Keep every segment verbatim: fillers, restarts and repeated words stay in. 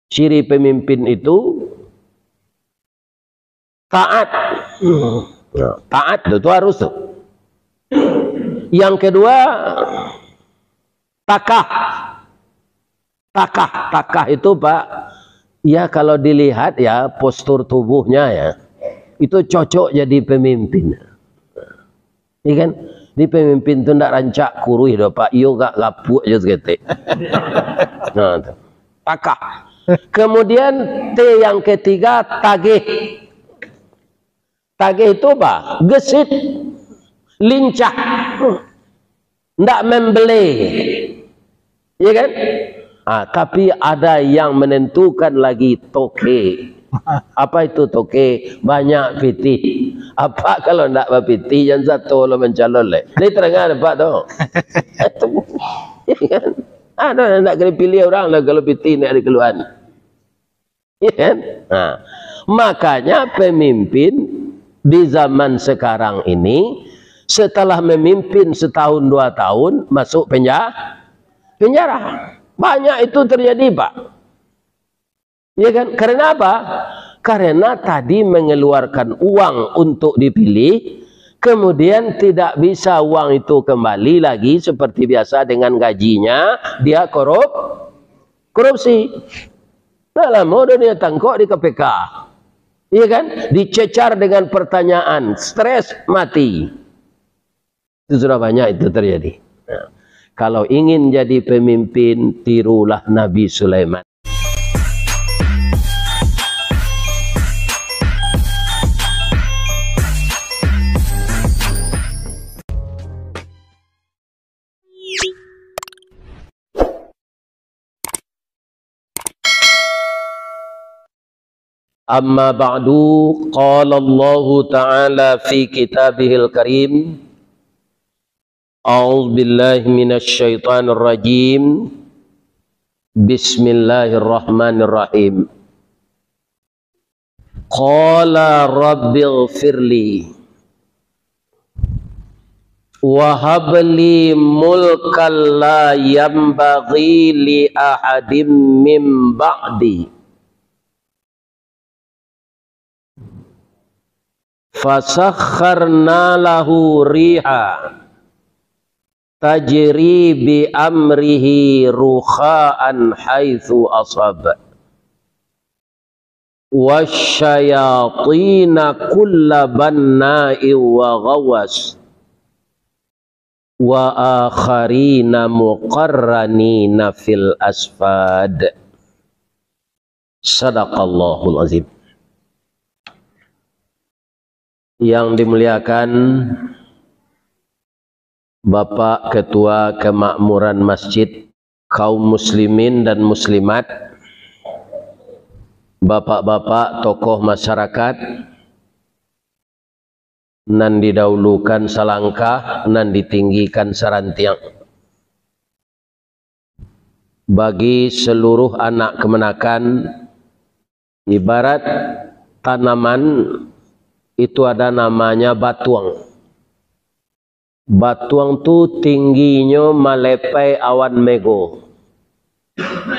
Ciri pemimpin itu taat. Nah, taat tu, tu harus tu. Yang kedua, takah. Takah, takah itu, Pak, ya, kalau dilihat, ya, postur tubuhnya, ya, itu cocok jadi pemimpin. Iya kan? Di pemimpin tu ndak rancak kuruih doh, Pak. Iyo gak gapuak je saketek. Nah, tu. Takah. Kemudian T yang ketiga, tagih. Tagih itu apa? Gesit. Lincah. Ndak membelai. Iya kan? Ah, tapi ada yang menentukan lagi, toke. Apa itu toke? Banyak pitih. Apa kalau ndak bapitih, jan sato lo mancalon leh. Ni terang apak tu. Itu. Iya kan? Ada yang ndak kena pilih orang lah kalau pitih ndak dikeluaran. Iya kan? Nah, makanya pemimpin di zaman sekarang ini, setelah memimpin setahun dua tahun, masuk penja-, penjara. Banyak itu terjadi, Pak. Iya kan? Karena apa? Karena tadi mengeluarkan uang untuk dipilih, kemudian tidak bisa uang itu kembali lagi seperti biasa dengan gajinya, dia korup-, korupsi. Nah, lamo dah dia tangkok di K P K. Iya kan? Dicecar dengan pertanyaan, stres, mati. Itu sudah banyak itu terjadi. Nah, kalau ingin jadi pemimpin, tirulah Nabi Sulaiman. Amma ba'du, qala Allahu ta'ala fi kitabihil karim, a'udzu billahi minasy syaithanir rajim. Bismillahirrahmanirrahim. Qala rabbighfirli wa habli mulkan la yanbaghi li ahadim min ba'di. Fasakharna lahu riha tajri bi amrihi rukha'an haitsu ashab. Wasyayatina kulla banna'in wa ghawwas. Wa akharina muqarranina fil asfad. Sadaqallahul azim. Yang dimuliakan Bapak Ketua Kemakmuran Masjid, kaum muslimin dan muslimat, bapak-bapak tokoh masyarakat, nan didahulukan salangkah, nan ditinggikan sarantiang. Bagi seluruh anak kamanakan, ibarat tanaman itu ada namanya batuang. Batuang tu tingginyo malepai awan mego,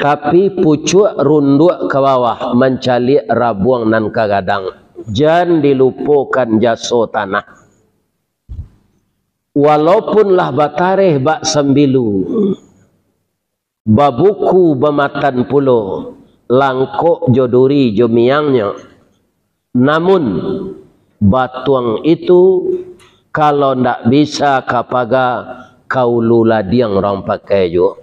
tapi pucuak runduak ka bawah mancaliak rabuang nan ka gadang. Jan dilupokan jaso tanah. Walaupun lah batareh bak sambilu, babuku bamatan pulo, langkok jo duri jo miangnyo, namun batuang itu, kalau ndak bisa ka paga, ka ulu ladiang urang pakai juo.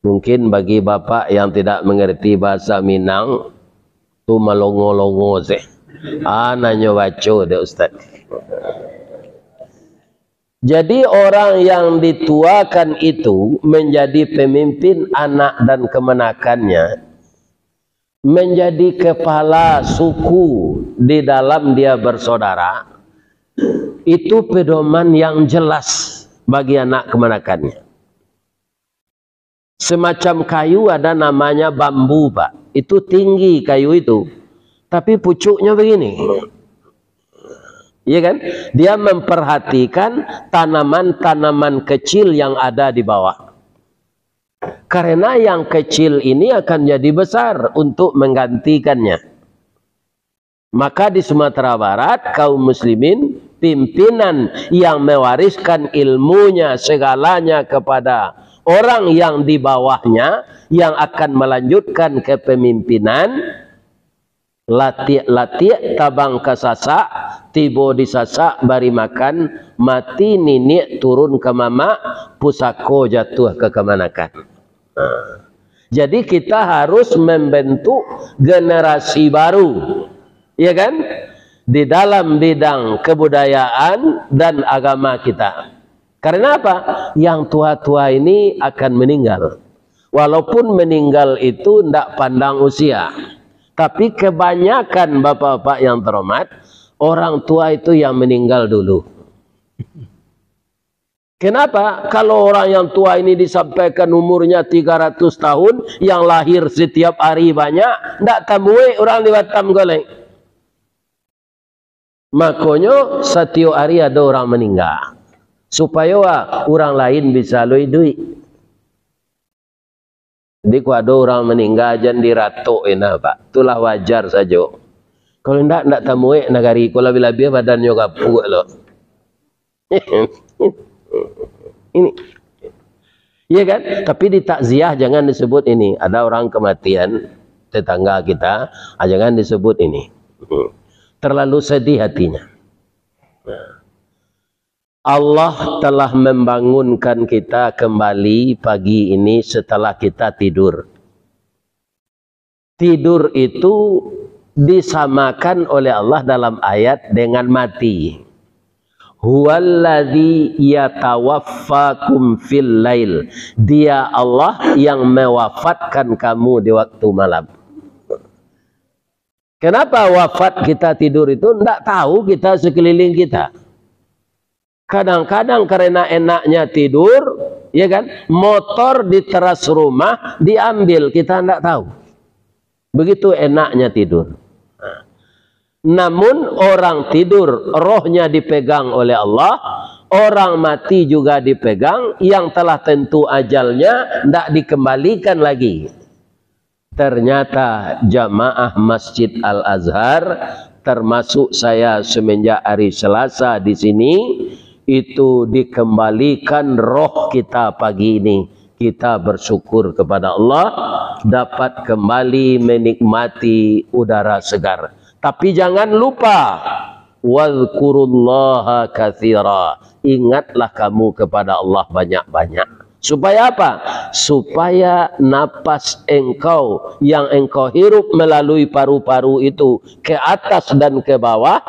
Mungkin bagi bapak yang tidak mengerti bahasa Minang, tu malongo-longo se. Ah, nanyo baco dek ustaz. Jadi, orang yang dituakan itu menjadi pemimpin anak dan kemanakannya, menjadi kepala suku di dalam dia bersaudara, itu pedoman yang jelas bagi anak kemanakannya. Semacam kayu ada namanya bambu, Pak. Itu tinggi kayu itu. Tapi pucuknya begini. Iya kan? Dia memperhatikan tanaman-tanaman kecil yang ada di bawah. Karena yang kecil ini akan jadi besar untuk menggantikannya. Maka di Sumatera Barat, kaum muslimin, pimpinan yang mewariskan ilmunya segalanya kepada orang yang di bawahnya, yang akan melanjutkan kepemimpinan, latiak-latiak tabang ka Sasak, tibo di Sasak bari makan, mati niniak turun ka mamak, pusako jatuah ka kamanakan. Nah, jadi kita harus membentuk generasi baru, ya kan? Di dalam bidang kebudayaan dan agama kita. Karena apa? Yang tua-tua ini akan meninggal. Walaupun meninggal itu ndak pandang usia, tapi kebanyakan bapak-bapak yang terhormat, orang tua itu yang meninggal dulu. Kenapa? Kalau orang yang tua ini disampaikan umurnya tiga ratus tahun, yang lahir setiap hari banyak, ndak tamuek orang di Batam ko lai. Makonyo, satiok ari ado urang maningga, supayo, ah, urang lain bisa lo iduik. Jadi, kok ado urang maningga, jan diratok inyo, Pak. Itulah wajar sajo. Kalau indak, indak tamuek nagari ko, labiah-labiah badannyo gapuak lo. Ini. Iya kan? Tapi di takziah jangan disebut ini. Ada orang kematian tetangga kita, ah, jangan disebut ini. Hmm. Terlalu sedih hatinya. Nah. Allah telah membangunkan kita kembali pagi ini setelah kita tidur. Tidur itu disamakan oleh Allah dalam ayat dengan mati. "Huwallazi yatawaffakum fil lail." Dia Allah yang mewafatkan kamu di waktu malam. Kenapa wafat kita tidur itu? Ndak tahu kita sekeliling kita. Kadang-kadang karena enaknya tidur, ya kan, motor di teras rumah diambil, kita ndak tahu. Begitu enaknya tidur. Namun orang tidur, rohnya dipegang oleh Allah, orang mati juga dipegang, yang telah tentu ajalnya ndak dikembalikan lagi. Ternyata jamaah Masjid Al-Azhar, termasuk saya semenjak hari Selasa di sini, itu dikembalikan roh kita pagi ini. Kita bersyukur kepada Allah, dapat kembali menikmati udara segar. Tapi jangan lupa, "Wadhkurullaha katsira." Ingatlah kamu kepada Allah banyak-banyak. Supaya apa? Supaya napas engkau yang engkau hirup melalui paru-paru itu ke atas dan ke bawah,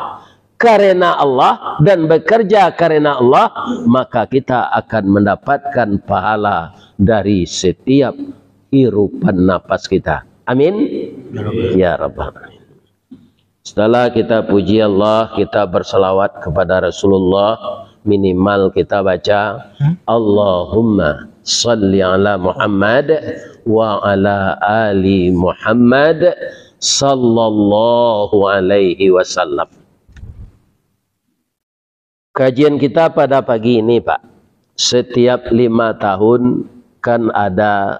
karena Allah dan bekerja karena Allah, maka kita akan mendapatkan pahala dari setiap hirupan napas kita. Amin. Ya Rabbal alamin. Setelah kita puji Allah, kita bersalawat kepada Rasulullah, minimal kita baca, hmm? Allahumma salli ala Muhammad wa ala ali Muhammad sallallahu alaihi wasallam. Kajian kita pada pagi ini, Pak, setiap lima tahun kan ada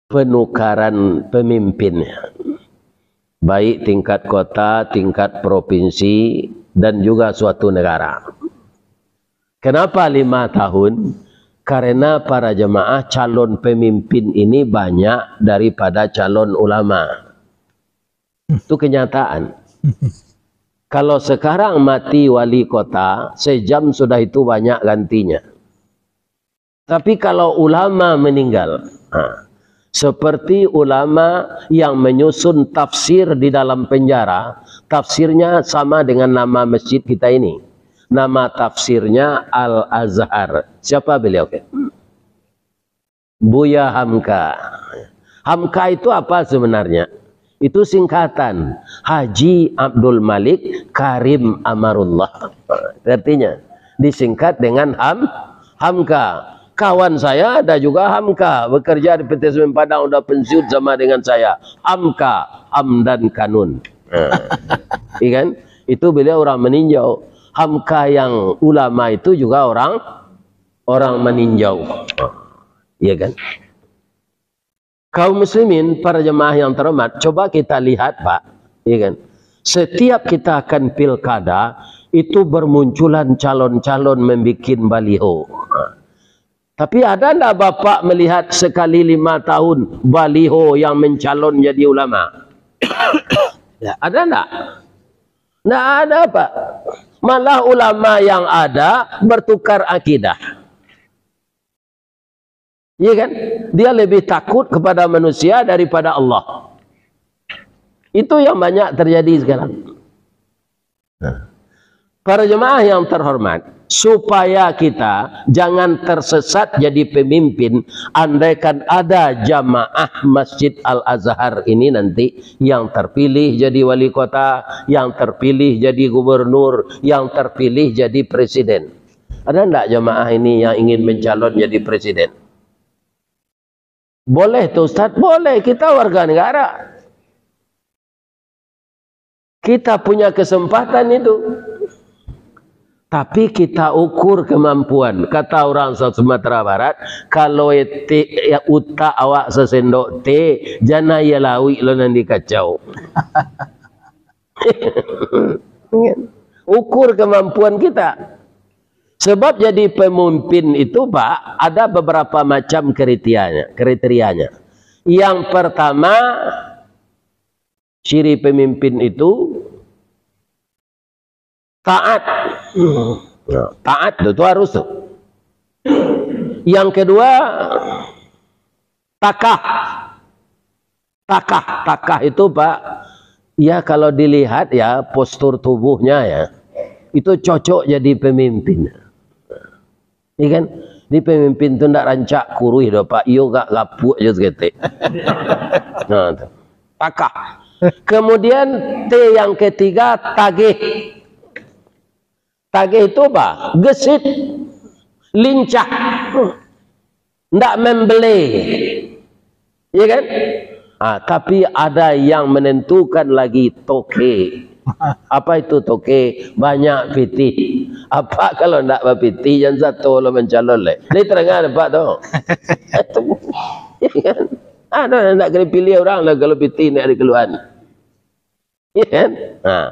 penukaran pemimpin, baik tingkat kota, tingkat provinsi, dan juga suatu negara. Kenapa lima tahun? Karena para jemaah calon pemimpin ini banyak daripada calon ulama. Itu kenyataan. Kalau sekarang mati wali kota, sejam sudah itu banyak gantinya. Tapi kalau ulama meninggal, ha, seperti ulama yang menyusun tafsir di dalam penjara, tafsirnya sama dengan nama masjid kita ini. Nama tafsirnya Al-Azhar. Siapa beliau? Buya Hamka. Hamka itu apa sebenarnya? Itu singkatan Haji Abdul Malik Karim Amarullah. Artinya, disingkat dengan Ham-, Hamka. Kawan saya ada juga Hamka, bekerja di P T Semen Padang, udah pensiun sama dengan saya. Hamka, Hamdan Kanun. Nah, iya kan? Itu beliau orang meninjau. Hamka yang ulama itu juga orang, orang meninjau. Iya kan? Kaum muslimin, para jemaah yang terhormat, coba kita lihat, Pak, ya kan? Setiap kita akan pilkada, itu bermunculan calon-calon membikin baliho. Tapi ada ndak Bapak melihat sekali lima tahun baliho yang mencalon jadi ulama? Ya, ada ndak? Ndak ada, Pak. Malah ulama yang ada bertukar akidah. Iya kan? Dia lebih takut kepada manusia daripada Allah. Itu yang banyak terjadi sekarang. Nah, para jemaah yang terhormat, supaya kita jangan tersesat jadi pemimpin, andaikan ada jamaah Masjid Al-Azhar ini nanti yang terpilih jadi wali kota, yang terpilih jadi gubernur, yang terpilih jadi presiden. Ada ndak jamaah ini yang ingin mencalon jadi presiden? Boleh tu, Ustaz? Boleh, kita warga negara. Kita punya kesempatan itu. Tapi kita ukur kemampuan. Kata orang sa-, Sumatera Barat, kalau ete-, ya, utak awak sasendok teh, jan aia lauik lo nan dikacau. Ukur kemampuan kita. Sebab jadi pemimpin itu, Pak, ada beberapa macam kriterianya, kriterianya. Yang pertama, ciri pemimpin itu taat. Ya, taat tu, tu harus tu. Yang kedua, takah. Takah, takah itu, Pak, ya, kalau dilihat, ya, postur tubuhnya, ya, itu cocok jadi pemimpin. Iya kan? Di pemimpin tu ndak rancak kuruih doh, Pak. Iyo gak gapuak je saketek. Nah, tu. Takah. Kemudian T yang ketiga, tagih. Tagih itu apa? Gesit, lincah, ndak membelai. Iya kan? Ah, tapi ada yang menentukan lagi, toke. Apa itu toke? Banyak pitih. Apa kalau ndak bapitih, jan sato lo mancalon leh. Ni terang apak tu. Itu. Iya kan? Ada ndak kena pilih orang lah kalau pitih ndak dikeluaran. Iya kan? Nah,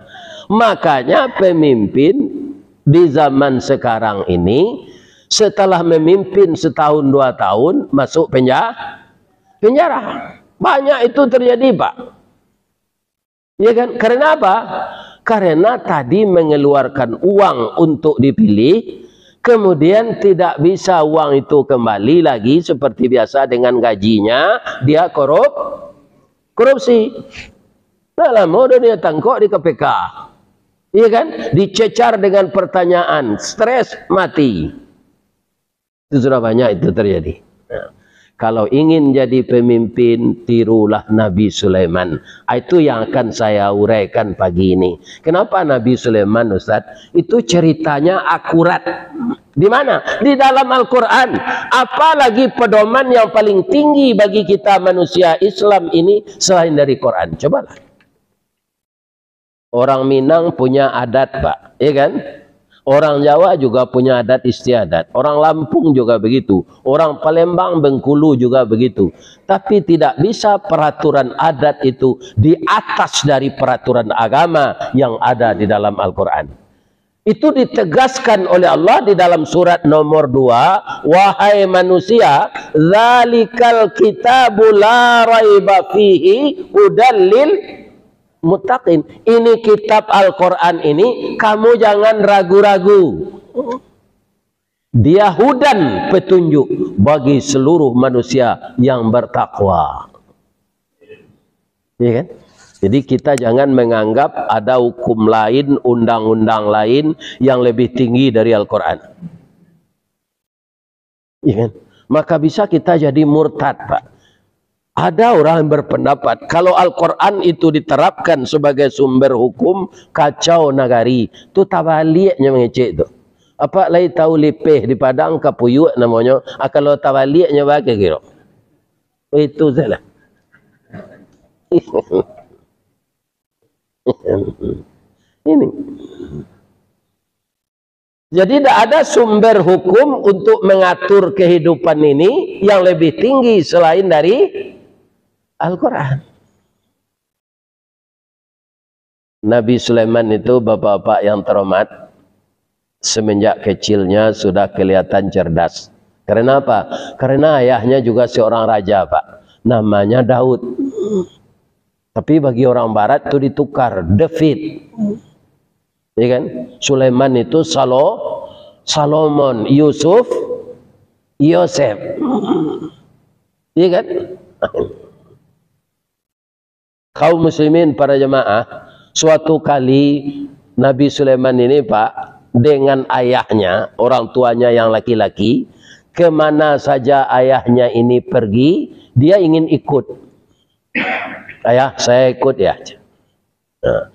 makanya pemimpin di zaman sekarang ini, setelah memimpin setahun dua tahun, masuk penja-, penjara. Banyak itu terjadi, Pak. Iya kan? Karena apa? Karena tadi mengeluarkan uang untuk dipilih, kemudian tidak bisa uang itu kembali lagi seperti biasa dengan gajinya, dia korup-, korupsi. Nah, lamo dah dia tangkok di K P K. Iya kan? Dicecar dengan pertanyaan, stres, mati. Itu sudah banyak itu terjadi. Nah, kalau ingin jadi pemimpin, tirulah Nabi Sulaiman. Ah, itu yang akan saya uraikan pagi ini. Kenapa Nabi Sulaiman, Ustaz? Itu ceritanya akurat. Di mana? Di dalam Al-Quran. Apalagi pedoman yang paling tinggi bagi kita manusia Islam ini selain dari Quran. Cobalah. Orang Minang punya adat, Pak. Iya kan? Orang Jawa juga punya adat istiadat. Orang Lampung juga begitu. Orang Palembang, Bengkulu juga begitu. Tapi tidak bisa peraturan adat itu di atas dari peraturan agama yang ada di dalam Al-Quran. Itu ditegaskan oleh Allah di dalam surat nomor dua, "Wahai manusia, dzalikal kitabu la raiba fihi hudal lil muttaqin." Ini kitab Al-Quran ini, kamu jangan ragu-ragu. Dia hudan, petunjuk, bagi seluruh manusia yang bertakwa. Iya kan? Jadi kita jangan menganggap ada hukum lain, undang-undang lain yang lebih tinggi dari Al-Quran. Iya kan? Maka bisa kita jadi murtad, Pak. Ada orang yang berpendapat, kalau Al-Quran itu diterapkan sebagai sumber hukum, kacau nagari. Tu tabaliaknyo mangecek tu. Apak lai tahu lipeh di Padang, kapuyuak namonyo. Ah, kalau tabaliaknyo, baa kiro? Itu salah. Ini. Jadi, tidak ada sumber hukum untuk mengatur kehidupan ini yang lebih tinggi selain dari, Al-Quran. Nabi Sulaiman itu, bapak-bapak yang terhormat, semenjak kecilnya sudah kelihatan cerdas. Karena apa? Karena ayahnya juga seorang raja, Pak. Namanya Daud. Tapi bagi orang barat tu ditukar, David. Ya kan? Sulaiman itu Salo-, Salomon, Yusuf, Yosef. Ya kan? Kaum muslimin, para jemaah, suatu kali Nabi Sulaiman ini, Pak, dengan ayahnya, orang tuanya yang laki-laki, kemana saja ayahnya ini pergi, dia ingin ikut. "Ayah, saya ikut ya." Nah,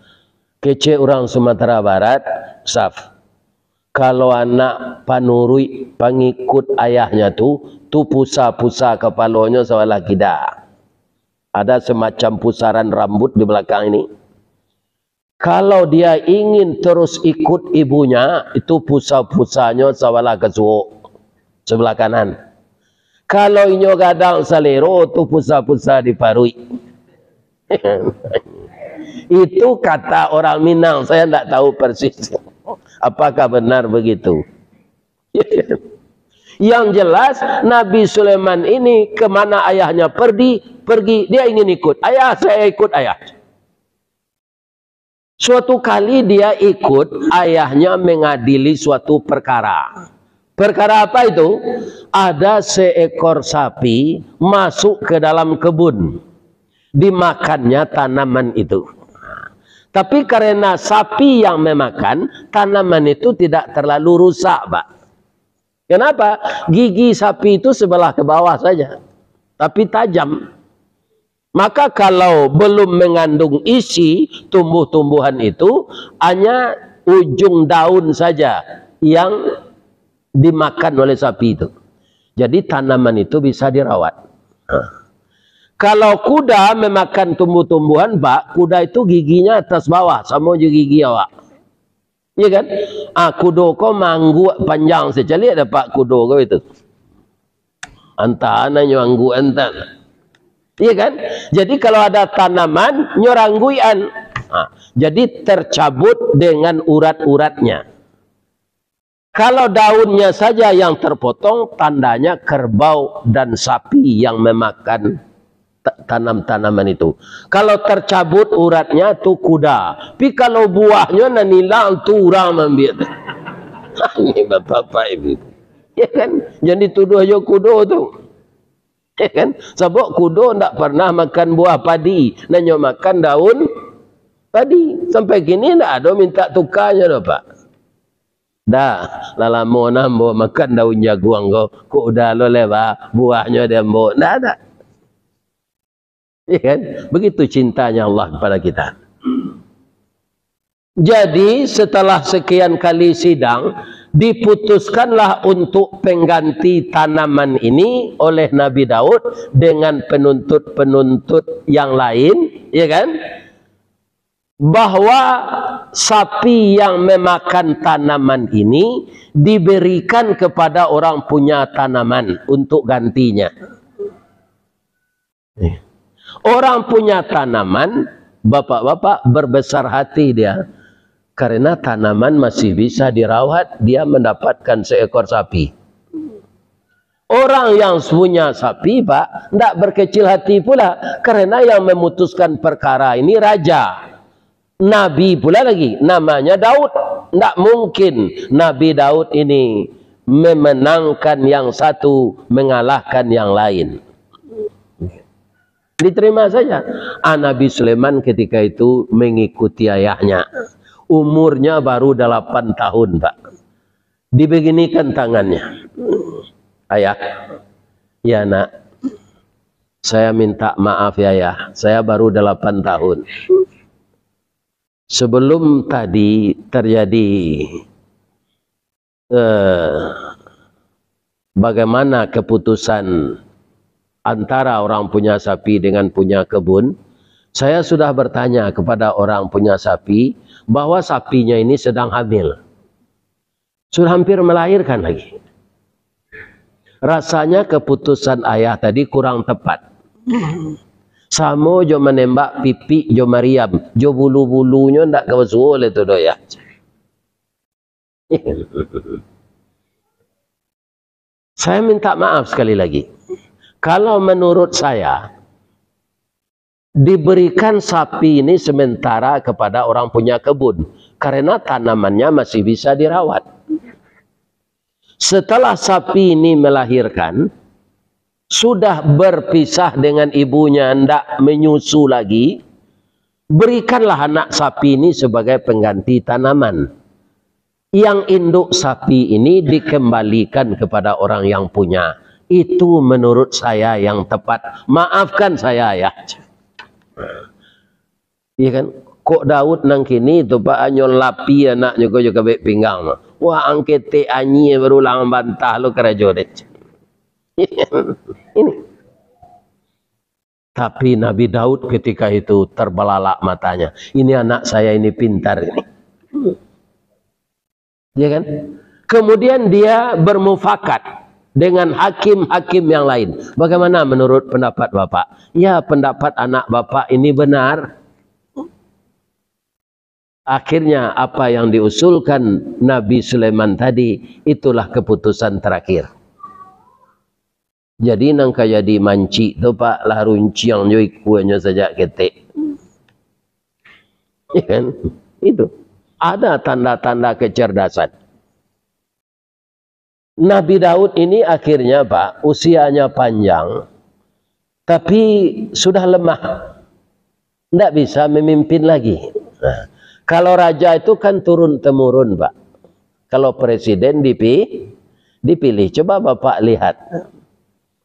kecek urang Sumatera Barat, Saf. Kalau anak panuruik, pangikut ayahnya tu, tu pusa-pusa kapalonyo sabalah kida. Ada semacam pusaran rambut di belakang ini. Kalau dia ingin terus ikut ibunya, itu pusa-pusanyo sabalah ka suok, sebelah kanan. Kalau inyo gadang salero, tu pusa-pusa di paruik. Itu kata orang Minang, saya ndak tahu persis. Apakah benar begitu? Yang jelas, Nabi Sulaiman ini kemana ayahnya pergi, pergi, dia ingin ikut. "Ayah, saya ikut, Ayah." Suatu kali dia ikut ayahnya mengadili suatu perkara. Perkara apa itu? Ada seekor sapi masuk ke dalam kebun. Dimakannya tanaman itu. Tapi karena sapi yang memakan, tanaman itu tidak terlalu rusak, Pak. Kenapa? Gigi sapi itu sebelah ke bawah saja, tapi tajam. Maka kalau belum mengandung isi tumbuh-tumbuhan itu, hanya ujung daun saja yang dimakan oleh sapi itu. Jadi tanaman itu bisa dirawat. Nah. Kalau kuda memakan tumbuh-tumbuhan, Pak, kuda itu giginya atas bawah, sama jo gigi awak. Iya kan? Ah, kudo ko maangguak panjang, caliak dek Pak kudo ko itu. Antah nanyo angguak antah. Iya kan? Jadi kalau ada tanaman, nyo rangguian. Ah, jadi tercabut dengan urat-uratnya. Kalau daunnya saja yang terpotong, tandanya kerbau dan sapi yang memakan ta-, tanam-tanaman itu. Kalau tercabut uratnya tu kuda. Tapi kalau buahnyo nan ilang tu urang maambiak. Ini bapak-bapak ibu. Ya kan? Jan dituduah jo kudo tu. Ya kan? Sabab kudo ndak pernah makan buah padi. Nanyo makan daun padi. Sampai kini ndak ado minta tukanyo doh, Pak. Dah, lah lamo nah ambo makan daun jaguang ko, kok udah lo lewat buahnyo di ambo. Ndak ada. Ya kan? Begitu cintanya Allah kepada kita. Jadi, setelah sekian kali sidang, diputuskanlah untuk pengganti tanaman ini oleh Nabi Daud dengan penuntut-penuntut yang lain, ya kan? Bahwa sapi yang memakan tanaman ini diberikan kepada orang punya tanaman untuk gantinya. Orang punya tanaman, bapak-bapak, berbesar hati dia, karena tanaman masih bisa dirawat, dia mendapatkan seekor sapi. Orang yang punya sapi, Pak, ndak berkecil hati pula, karena yang memutuskan perkara ini raja. Nabi pula lagi, namanya Daud. Ndak mungkin Nabi Daud ini memenangkan yang satu, mengalahkan yang lain. Diterima saja. Ah, Nabi Sulaiman ketika itu mengikuti ayahnya. Umurnya baru delapan tahun, Pak. Dibeginikan tangannya. "Ayah, ya nak, saya minta maaf ya, Yah. Saya baru delapan tahun. Sebelum tadi terjadi, eh, bagaimana keputusan antara orang punya sapi dengan punya kebun, saya sudah bertanya kepada orang punya sapi bahwa sapinya ini sedang hamil. Sudah hampir melahirkan lagi. Rasanya keputusan ayah tadi kurang tepat. Samo jo manembak pipik jo mariam, jo bulu-bulunyo ndak ka basuo lai tu doh, yah. Saya minta maaf sekali lagi. Kalau menurut saya, diberikan sapi ini sementara kepada orang punya kebun, karena tanamannya masih bisa dirawat. Setelah sapi ini melahirkan, sudah berpisah dengan ibunya, ndak menyusu lagi, berikanlah anak sapi ini sebagai pengganti tanaman. Yang induk sapi ini dikembalikan kepada orang yang punya. Itu menurut saya yang tepat. Maafkan saya, ya. Iya kan? Kok Daud nang kini tu, Pak, hanyo lapi anaknyo ko jo kabek pinggang. Wah, ang ketek anyie baru lah bantah lo karajo deh. Ini. Tapi Nabi Daud ketika itu terbelalak matanya. Ini anak saya ini pintar ini. Ya kan? Kemudian dia bermufakat dengan hakim-hakim yang lain. Bagaimana menurut pendapat Bapak? Ya, pendapat anak Bapak ini benar. Akhirnya apa yang diusulkan Nabi Sulaiman tadi, itulah keputusan terakhir. Jadi nang ka jadi mancik tu, Pak, lah runciang jo ikuanyo sajak ketek. Ya kan? Itu. Ada tanda-tanda kecerdasan. Nabi Daud ini akhirnya, Pak, usianya panjang, tapi sudah lemah. Ndak bisa memimpin lagi. Nah, kalau raja itu kan turun-temurun, Pak. Kalau presiden dipi-, dipilih. Coba Bapak lihat.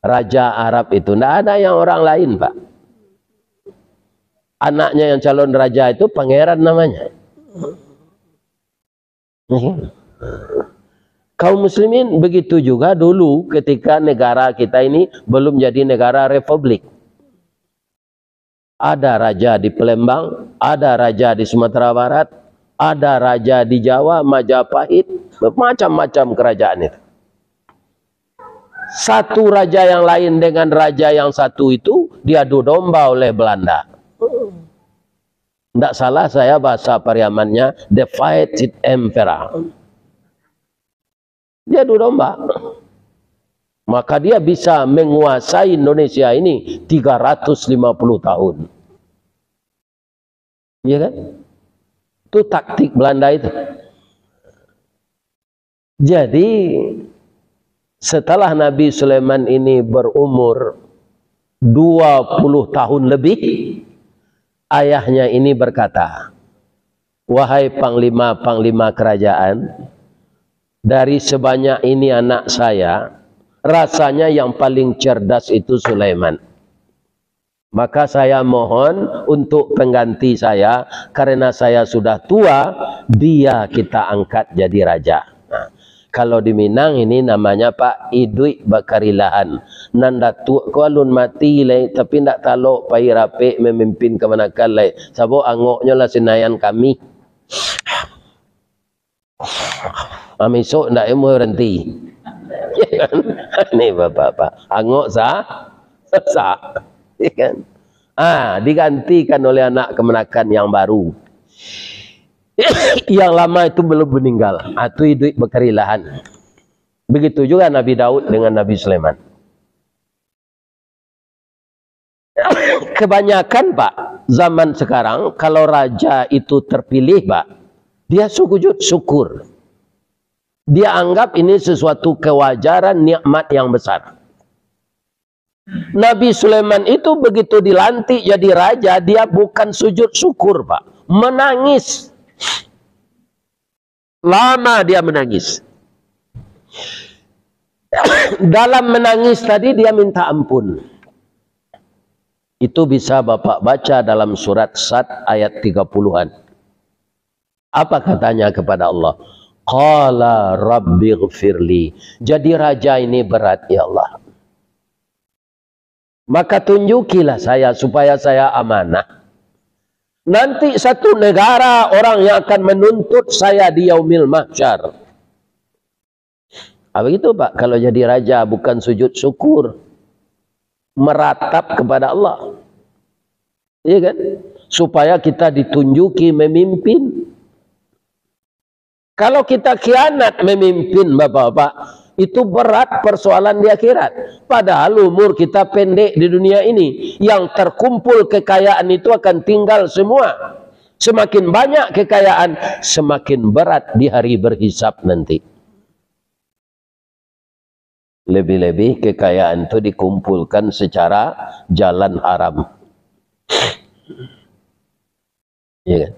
Raja Arab itu, ndak ada yang orang lain, Pak. Anaknya yang calon raja itu pangeran namanya. Kaum muslimin begitu juga dulu ketika negara kita ini belum jadi negara republik. Ada raja di Palembang, ada raja di Sumatera Barat, ada raja di Jawa, Majapahit, macam-macam kerajaan itu. Satu raja yang lain dengan raja yang satu itu diadu domba oleh Belanda. Ndak salah saya bahasa Pariamannya, the fighting emperor. Diadu domba. Maka dia bisa menguasai Indonesia ini tiga ratus lima puluh tahun. Iya kan? Itu taktik Belanda itu. Jadi, setelah Nabi Sulaiman ini berumur dua puluh tahun lebih, ayahnya ini berkata, "Wahai panglima-panglima kerajaan, dari sebanyak ini anak saya, rasanya yang paling cerdas itu Sulaiman. Maka saya mohon untuk pengganti saya, karena saya sudah tua, dia kita angkat jadi raja." Nah, kalau di Minang ini namanya, Pak, iduik bakarilahan. Nan datuak ko alun mati lai, tapi ndak talok pai rapek mamimpin kamanakan lai. Sabab angoknyo lah sinayan kami. Mamisok ndak ilmu berhenti. Ya kan? Ni bapak-bapak. Angok sa-, sa-, ya kan? Ah, digantikan oleh anak kamanakan yang baru. Yang lama itu belum meninggal. Ah, tu iduik bakarilahan. Begitu juga Nabi Daud dengan Nabi Sulaiman. Kebanyakan, Pak, zaman sekarang, kalau raja itu terpilih, Pak, dia sujud syukur. Dia anggap ini sesuatu kewajaran, nikmat yang besar. Nabi Sulaiman itu begitu dilantik jadi raja, dia bukan sujud syukur, Pak. Menangis. Lama dia menangis. Dalam menangis tadi, dia minta ampun. Itu bisa Bapak baca dalam surat Sad ayat tiga puluhan. Apa katanya kepada Allah? "Qala rabbighfirli." Jadi raja ini berat, ya Allah. Maka tunjukilah saya supaya saya amanah. Nanti satu negara orang yang akan menuntut saya di Yaumil Mahsyar. Ah, begitu, Pak. Kalau jadi raja bukan sujud syukur, meratap kepada Allah. Iya kan? Supaya kita ditunjuki memimpin. Kalau kita khianat memimpin, Bapak-bapak, itu berat persoalan di akhirat. Padahal umur kita pendek di dunia ini. Yang terkumpul kekayaan itu akan tinggal semua. Semakin banyak kekayaan, semakin berat di hari berhisab nanti. Lebih-lebih kekayaan tu dikumpulkan secara jalan haram. Ya kan?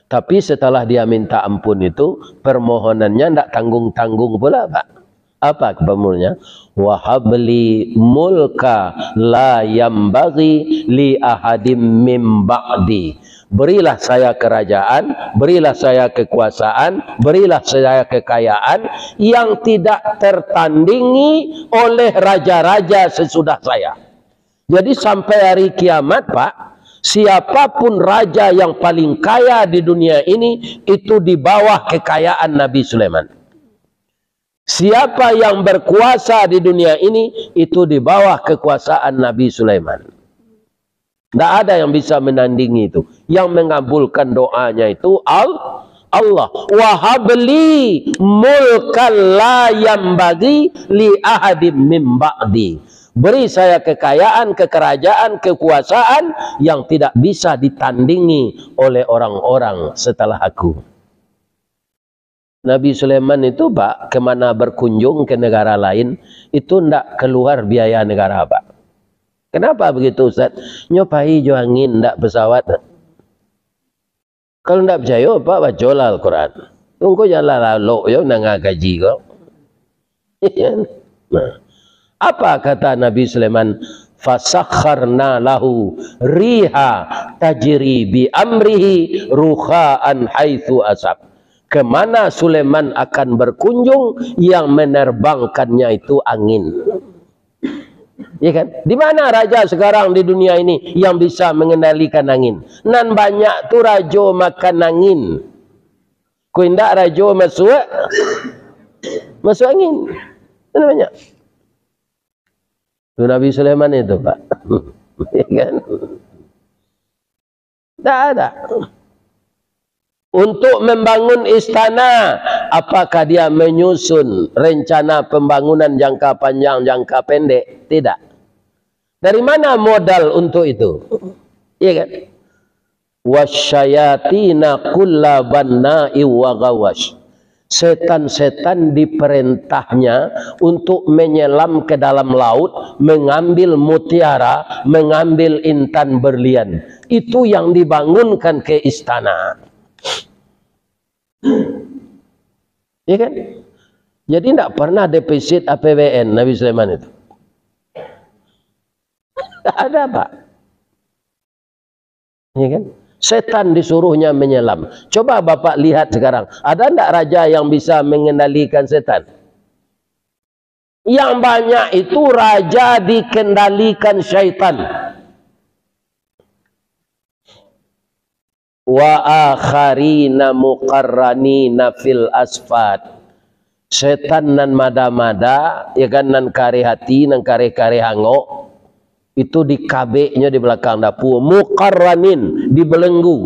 Tapi setelah dia minta ampun itu, permohonannya ndak tanggung-tanggung pula, Pak. Apa permohonannya? "Wahabli mulka la yambaghi li ahadim mim ba'di." Berilah saya kerajaan, berilah saya kekuasaan, berilah saya kekayaan yang tidak tertandingi oleh raja-raja sesudah saya. Jadi sampai hari kiamat, Pak, siapapun raja yang paling kaya di dunia ini, itu di bawah kekayaan Nabi Sulaiman. Siapa yang berkuasa di dunia ini, itu di bawah kekuasaan Nabi Sulaiman. Ndak ada yang bisa menandingi itu. Yang mengabulkan doanya itu Al-, Allah. "Wahabli mulkan la yambaghi li ahadim mim ba'di." Beri saya kekayaan, kekerajaan, kekuasaan yang tidak bisa ditandingi oleh orang-orang setelah aku. Nabi Sulaiman itu, Pak, kemana berkunjung ke negara lain, itu ndak keluar biaya negara, Pak. Kenapa begitu, Ustaz? Nyo pai jo angin, ndak pesawat. Kalau ndak picayo, Pak, bacolah Al-Quran. Tunggu jalan lalok jo nanga kaji ko. Nah, apa kata Nabi Sulaiman? "Fasakharna lahu riha tajri bi amrihi ruhaan haitsu asab." Kemana Sulaiman akan berkunjung, yang menerbangkannya itu angin. Ya kan? Di mana raja sekarang di dunia ini yang bisa mengendalikan angin? Nan banyak tu rajo makan angin. Ko indak rajo masuak, masuak angin. Kan banyak. Tu Nabi Sulaiman itu, Pak. Ya kan? Tak ada. Untuk membangun istana, apakah dia menyusun rencana pembangunan jangka panjang, jangka pendek? Tidak. Dari mana modal untuk itu? Iya kan? "Wasyayatina kulla banna'in wa ghawasy." Setan-setan diperintahnya untuk menyelam ke dalam laut, mengambil mutiara, mengambil intan berlian. Itu yang dibangunkan ke istana. Ya kan? Jadi, ndak pernah defisit A P B N Nabi Sulaiman itu. Ndak ada, Pak. Ya kan? Setan disuruhnya menyelam. Coba Bapak lihat sekarang, ada ndak raja yang bisa mengendalikan setan? Yang banyak itu raja dikendalikan syaitan. "Wa akharina muqarranina fil asfad." Setan nan mada-mada, ya kan, nan kareh ati, nan kareh-kareh angok, itu dikabeknyo di balakang dapua, muqarranin, dibelenggu.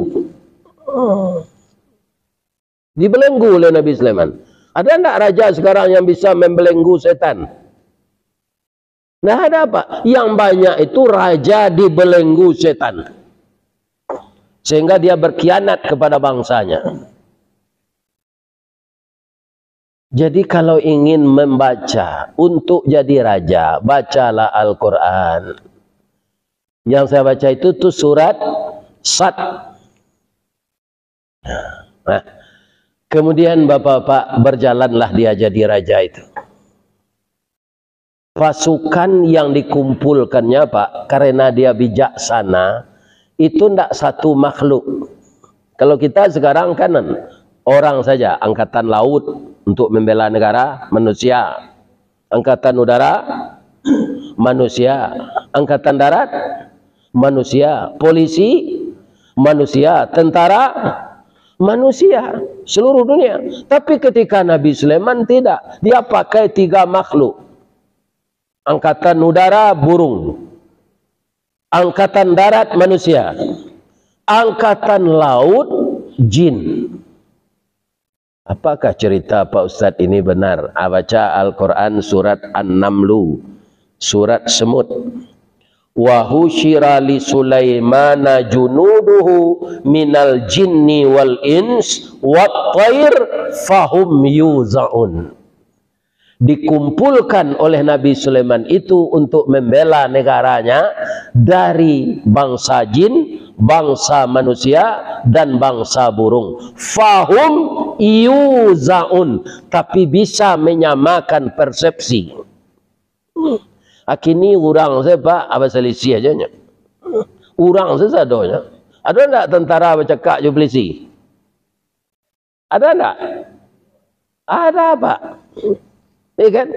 Dibelenggu oleh Nabi Sulaiman. Ada ndak raja sekarang yang bisa membelenggu setan? Ndak ada, Pak. Yang banyak itu raja dibelenggu setan. Sehingga dia berkhianat kepada bangsanya. Jadi, kalau ingin membaca untuk jadi raja, bacalah Al-Quran. Yang saya baca itu tu surat Sad. Nah, kemudian Bapak-bapak, berjalanlah dia jadi raja itu. Pasukan yang dikumpulkannya, Pak, karena dia bijaksana, itu ndak satu makhluk. Kalau kita sekarang kan orang saja, angkatan laut untuk membela negara, manusia. Angkatan udara, manusia. Angkatan darat, manusia. Polisi, manusia. Tentara, manusia. Seluruh dunia. Tapi ketika Nabi Sulaiman, tidak. Dia pakai tiga makhluk. Angkatan udara, burung. Angkatan darat, manusia. Angkatan laut jin. Apakah cerita Pak Ustadz ini benar? Ah, baca Al-Quran surat An-Namlu, surat semut. "Wa husyira li Sulaimana junuduhu minal jinni wal ins wat thair fahum yuzaun." Dikumpulkan oleh Nabi Sulaiman itu untuk membela negaranya dari bangsa jin, bangsa manusia, dan bangsa burung. Fahum yuzaun, tapi bisa menyamakan persepsi. Akini urang sajo, Pak, aba salisiah ajo nyo. Urang sajo sadonyo. Ado ndak tentara bacakak jo polisi? Ada ndak? Ada, Pak. Ya kan?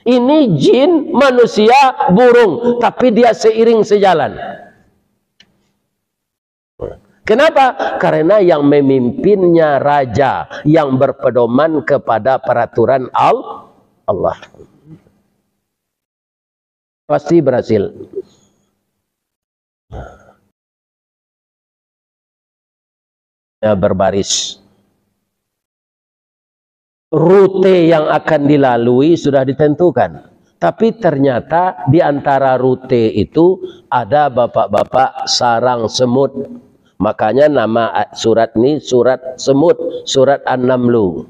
Ini jin, manusia, burung, tapi dia seiring sejalan. Kenapa? Karena yang memimpinnya raja yang berpedoman kepada peraturan Al-, Allah. Pasti berhasil. Ya, berbaris. Rute yang akan dilalui sudah ditentukan. Tapi ternyata di antara rute itu ada bapak-bapak sarang semut. Makanya nama surat ni surat semut, surat An-Namlu.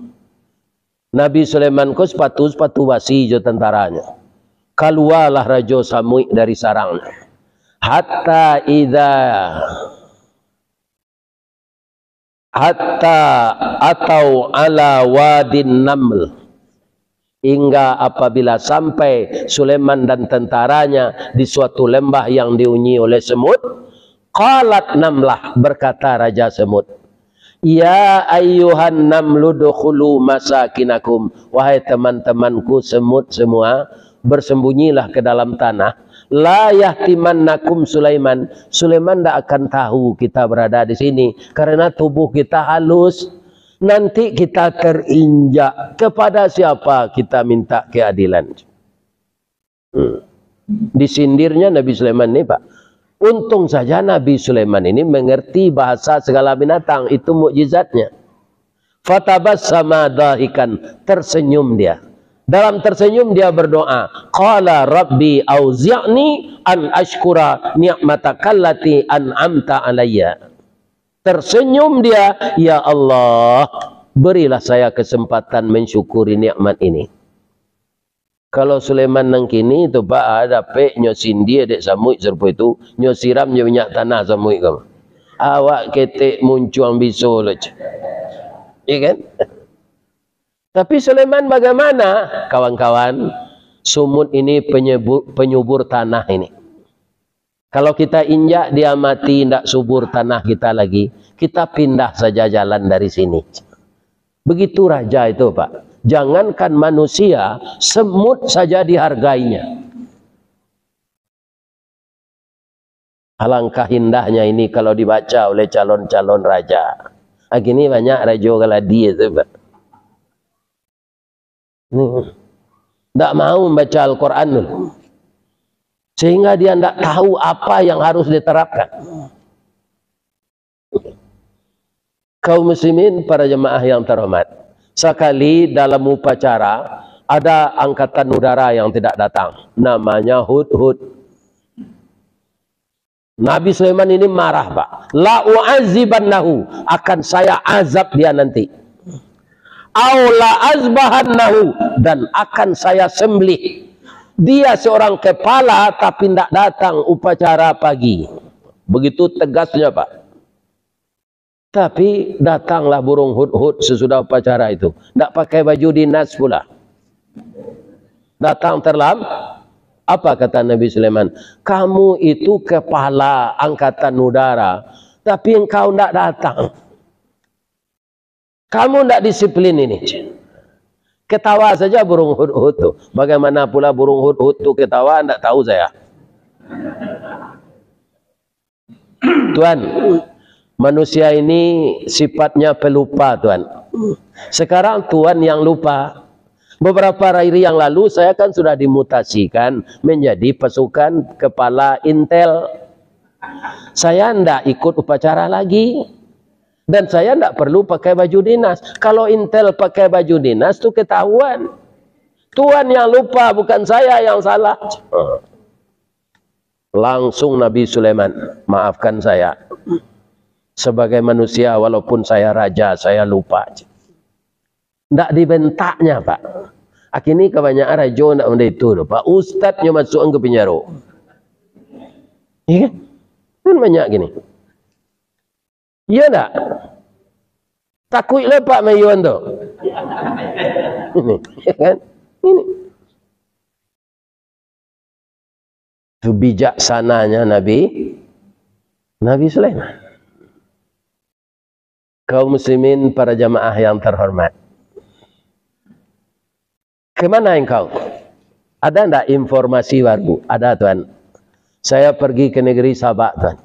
Nabi Sulaiman ko sapatu, sapatu basi jo tantaranyo. Kalualah Rajo Samuik dari sarangnyo. Hatta idza, hatta atau ala wadin naml. Hingga apabila sampai Sulaiman dan tentaranya di suatu lembah yang dihuni oleh semut, qalat namlah, berkata Raja Semut, "Ya ayyuhan namlu dukhulu masakinakum, wahai teman-temanku semut semua, bersembunyilah ke dalam tanah. La yahtimannakum Sulaiman, Sulaiman ndak akan tahu kita berada di sini, karena tubuh kita halus. Nanti kita terinjak, kepada siapa kita minta keadilan?" Hmm. Disindirnya Nabi Sulaiman ni, Pak. Untung saja Nabi Sulaiman ini mengerti bahasa segala binatang, itu mukjizatnya. Fatabassama dahikan, tersenyum dia. Dalam tersenyum dia berdoa, qala rabbi auzi'ni an ashkura ni'matakallati an'amta alayya. Tersenyum dia, "Ya Allah, berilah saya kesempatan mensyukuri nikmat ini." Kalau Sulaiman nan kini tu, Pak, ah, dapek nyo sindia dek samuik sarupo itu, nyo siram jo minyak tanah samuik ko. Awak ketek muncuang biso lo, ceh. Iya kan? Tapi Sulaiman bagaimana, kawan-kawan? Sumut ini penyebu-, penyubur tanah ini. Kalau kita injak, dia mati, indak subur tanah kita lagi, kita pindah saja jalan dari sini. Begitu raja itu, Pak. Jangankan manusia, semut saja dihargainya. Alangkah indahnya ini kalau dibaca oleh calon-calon raja. Ah, kini banyak rajo galadi itu, Pak. Hmm. Ndak mau membaca Al-Quran dulu. Sehingga dia ndak tahu apa yang harus diterapkan. Kaum muslimin, para jemaah yang terhormat, sakali dalam upacara, ada angkatan udara yang tidak datang, namanya hudhud. Nabi Sulaiman ini marah, Pak. "La u'azibannahu, akan saya azab dia nanti. Au la azbahannahu, dan akan saya sembelih. Dia seorang kepala, tapi ndak datang upacara pagi." Begitu tegasnya, Pak. Tapi datanglah burung hudhud sesudah upacara itu. Ndak pakai baju dinas pula. Datang terlam-, apa kata Nabi Sulaiman? "Kamu itu kepala angkatan udara, tapi engkau ndak datang. Kamu ndak disiplin ini." Ketawa saja burung hudhud tu. Bagaimana pula burung hudhud tu ketawa, ndak tahu saya. Tuan, manusia ini sifatnya pelupa, Tuan. Sekarang Tuan yang lupa. Beberapa hari yang lalu, saya kan sudah dimutasikan menjadi pasukan kepala intel. Saya ndak ikut upacara lagi. Dan saya ndak perlu pakai baju dinas. Kalau intel pakai baju dinas tu ketahuan. Tuan yang lupa, bukan saya yang salah. Langsung Nabi Sulaiman, "Maafkan saya. Sebagai manusia, walaupun saya raja, saya lupa." Ndak dibentaknya, Pak. Akini kabanyakan rajo ndak model itu doh, Pak. Ustadnyo masuakan ka pinjaro. Iya kan? Kan banyak gini. Iya ndak? Takuik lah Pak Mayuan tu. Ini, ya kan? Ini. Itu bijaksananya Nabi, Nabi Sulaiman. Kaum muslimin, para jamaah yang terhormat. Kemana engkau? Ada ndak informasi baru? Ada, Tuan. Saya pergi ke negeri Sabak, Tuan.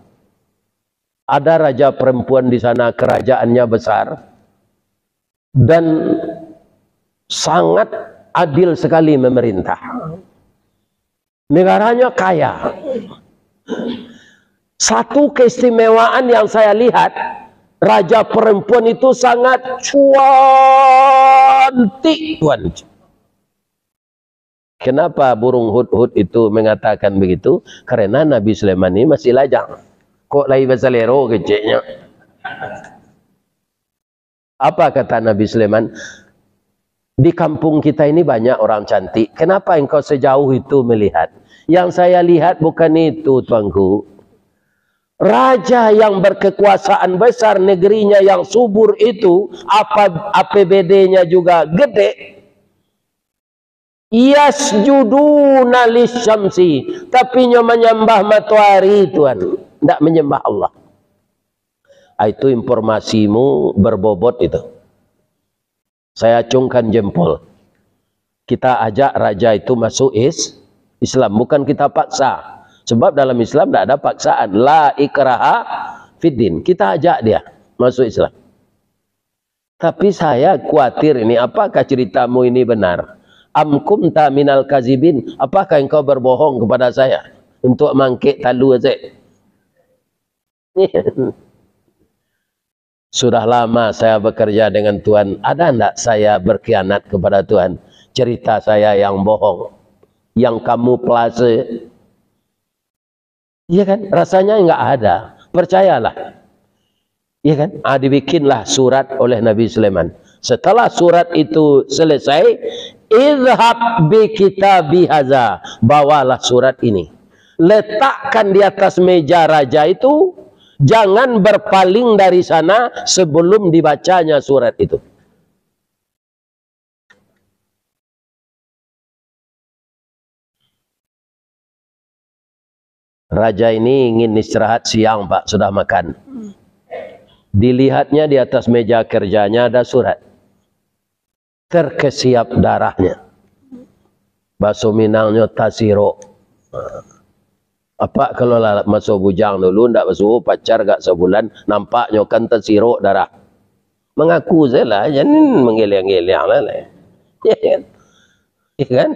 Ada raja perempuan di sana, kerajaannya besar. Dan sangat adil sekali memerintah. Negaranya kaya. Satu keistimewaan yang saya lihat, raja perempuan itu sangat cantik, Tuan. Kenapa burung hudhud itu mengatakan begitu? Karena Nabi Sulaiman ini masih lajang. Kok lai basalero keceknya? Apa kata Nabi Sulaiman? "Di kampung kita ini banyak orang cantik. Kenapa engkau sejauh itu melihat? Yang saya lihat bukan itu, Tuanku. Raja yang berkekuasaan besar, negerinya yang subur itu, apa, A P B D-nya juga gede. Yasjuduna lisyamsi, tapi nyo manyambah matoari, Tuan. Ndak manyambah Allah." Ah, itu informasimu berbobot itu. Saya acungkan jempol. Kita ajak raja itu masuk is-, Islam. Bukan kita paksa. Sebab dalam Islam ndak ada paksaan. La ikraha fiddin. Kita ajak dia masuk Islam. Tapi saya khawatir ini, apakah ceritamu ini benar? Am kunta minal kazibin? Apakah engkau berbohong kepada saya untuk mangkek talua saja? Sudah lama saya bekerja dengan Tuhan, ada ndak saya berkhianat kepada Tuhan? Cerita saya yang bohong, yang kamu pelase? Iya kan? Rasanya enggak ada. Percayalah. Iya kan? Ah, dibikinlah surat oleh Nabi Sulaiman. Setelah surat itu selesai, "Idhab bi kitabi haza," bawalah surat ini. Letakkan di atas meja raja itu, jangan berpaling dari sana sebelum dibacanya surat itu. Raja ini ingin istirahat siang, Pak, sudah makan. Dilihatnya di atas meja kerjanya ada surat. Terkesiap darahnya. Baso Minangnyo tasirok. Apak kalau lah maso bujang dulu, ndak basuo pacar agak sabulan, nampaknyo kan tasirok darah. Mangaku sajolah, jan manggeliang-geliang lah, lah. Ya kan? Ya kan?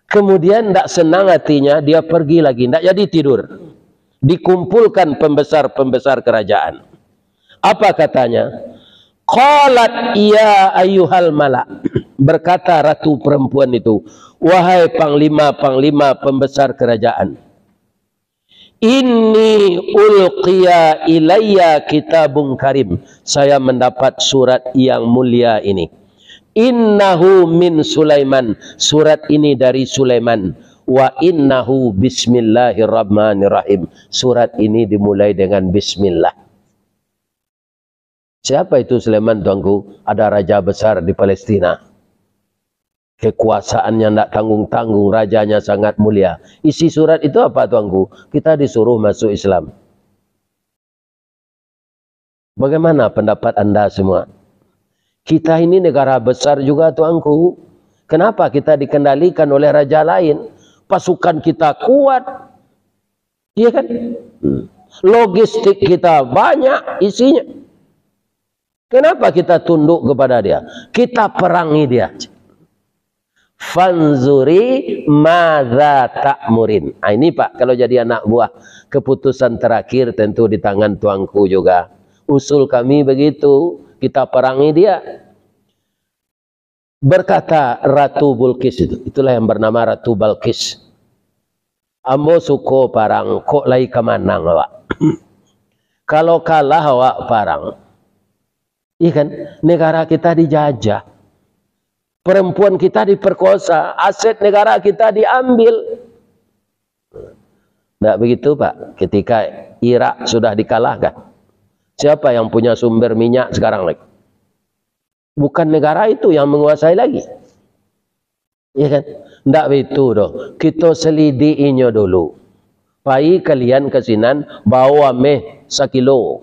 Kemudian ndak senang hatinya, dia pergi lagi, ndak jadi tidur. Dikumpulkan pembesar-pembesar kerajaan. Apa katanya? Qalat, "Ya ayyuhal mala'," berkata ratu perempuan itu, "Wahai panglima-panglima pembesar kerajaan, inni ulqiya ilayya kitabun karim, saya mendapat surat yang mulia ini. Innahu min Sulaiman, surat ini dari Sulaiman. Wa innahu bismillahirrahmanirrahim, surat ini dimulai dengan bismillah." Siapa itu Sulaiman, Tuanku? Ada raja besar di Palestina. Kekuasaannya ndak tanggung-tanggung, rajanya sangat mulia. Isi surat itu apa, Tuanku? Kita disuruh masuk Islam. Bagaimana pendapat anda semua? Kita ini negara besar juga, Tuanku. Kenapa kita dikendalikan oleh raja lain? Pasukan kita kuat, iya kan? Hmm. Logistik kita banyak isinya. Kenapa kita tunduk kepada dia? Kita perangi dia. Fanzuri madza ta'murin. Ah, ini, Pak, kalau jadi anak buah, keputusan terakhir tentu di tangan tuanku juga. Usul kami begitu, kita perangi dia. Berkata Ratu Bulqis itu, itulah yang bernama Ratu Balqis. "Ambo suko parang, kok lai ka manang awak. Kalau kalah awak parang, iya kan, negara kita dijajah, perempuan kita diperkosa, aset negara kita diambil." Ndak begitu, Pak. Ketika Irak sudah dikalahkan, siapa yang punya sumber minyak sekarang lagi? Bukan negara itu yang menguasai lagi. Iya kan? Ndak begitu doh. Kito selidik inyo dulu. Pai kalian ka sinan, bao ameh sakilo.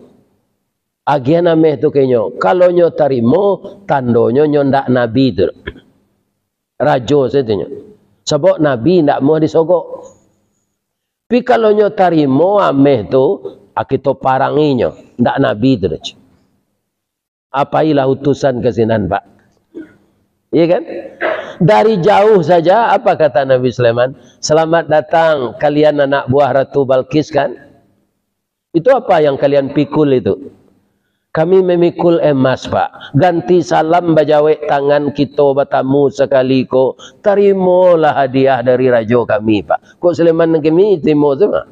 Agian ameh tu ka inyo. Kalau nyo tarimo, tandonyo nyo ndak nabi tu. Rajo sajo tu nyo. Sabab nabi ndak amuah disogok. Tapi kalau nyo tarimo ameh tu, ah, kito parangi nyo. Ndak nabi tu doh. Ah, pailah utusan ka sinan, Pak. Iya kan? Dari jauh saja, apa kata Nabi Sulaiman? "Selamat datang kalian anak buah Ratu Balqis, kan? Itu apa yang kalian pikul itu?" "Kami mamikul emas, Pak. Ganti salam bajawek tangan kito batamu sakali ko, tarimolah hadiah dari rajo kami, Pak." Kok Sulaiman nan kami tarimo tu, Pak?